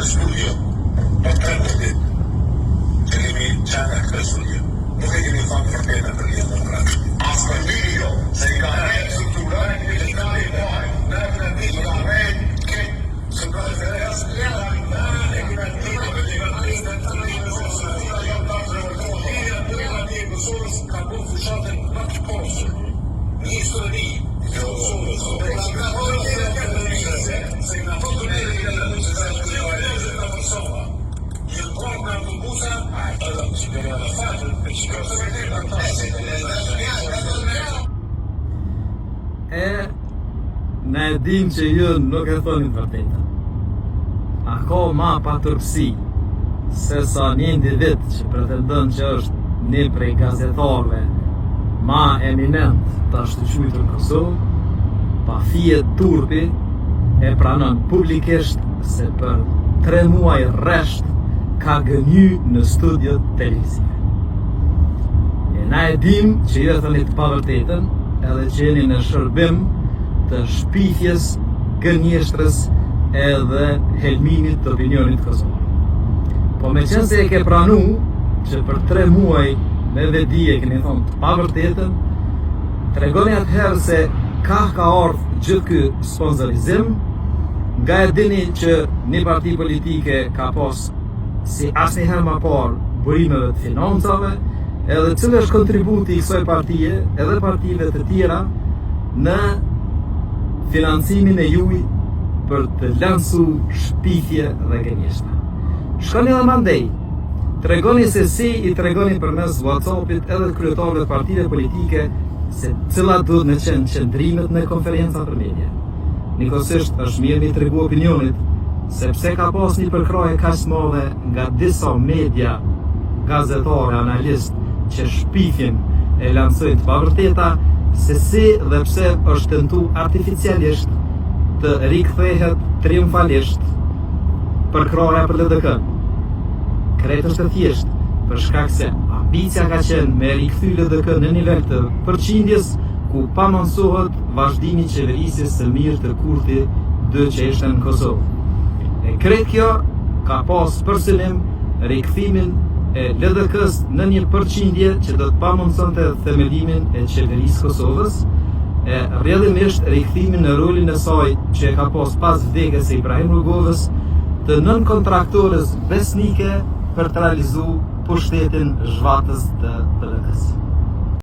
në studio për 13 ditë që kemi qenë në këtë studio. Nuk e kemi thënë të vërtetën për Lidhjen Demokratike. As për një jo, se i ka rrejt struktura, i ka rrejt, i ka rrejt këtë se ka Kosovës ka bërë fushatën më të pastër në histori të Kosovës. Se nga thotë ne se Kosova. Një bërë në autobusa, edhe që dhe që kjo të vërtetë E ne e dim që ju nuk e thoni të vërtetën. A ka ma paturpësi se sa një individ që pretendon që është një prej gazetarëve ma eminent të ashtuquajtur në Kosovë, pa fije turpi e pranon publikisht se për tre muaj rresht ka gënjy në studiot televizive. E na e dim që ju e thoni të pavërtetën, edhe që jeni në shërbim të shpifjes, gënjeshtrës edhe helmimit të opinionit kosovar. Po meqenëse e ke pranu që për tre muaj me vetëdije keni thonë të pavërtetën, tregoni atëherë se kah ka ardhë gjithë ky sponsorizim, nga e dini që një parti politike ka pas si asnjëherë ma parë burimeve të financave, edhe cili është kontributi i kësaj partie edhe partive të tjera në financimin e juj për të lansu shpifje dhe gënjeshtra. Shkoni edhe mandej, tregoni se si i tregoni përmes WhatsAppit edhe të kryetarëve të partive politike se cilat duhet me qenë qëndrimet në konferenca për media. Njëkohësisht është mirë me i tregu opinionit se pse ka pas një përkrahje kaq të madhe nga disa media, gazetarë, analistë që shpifin e lansojnë të pavërteta se si dhe pse është tentu artificialisht të rikthehet triumfalisht përkrahja për LDK. Krejt është e thjeshtë, për shkak se ambicia ka qenë me rikthy LDK në nivel të përqindjes ku pamundësohet vazhdimi i qeverisjes së mirë të Kurti 2 që ishte në Kosovë. E krejt kjo ka pas për synim rikthimin e LDK-s në një përqindje që do të pamundësonte themelimin e qeverisë Kosovës, e rrjedhimisht rikthimin në rolin e saj që e ka pas pas vdekjes së Ibrahim Rugovës të nënkontraktores besnike për të realizu pushtetin zhvatës të PDK-së.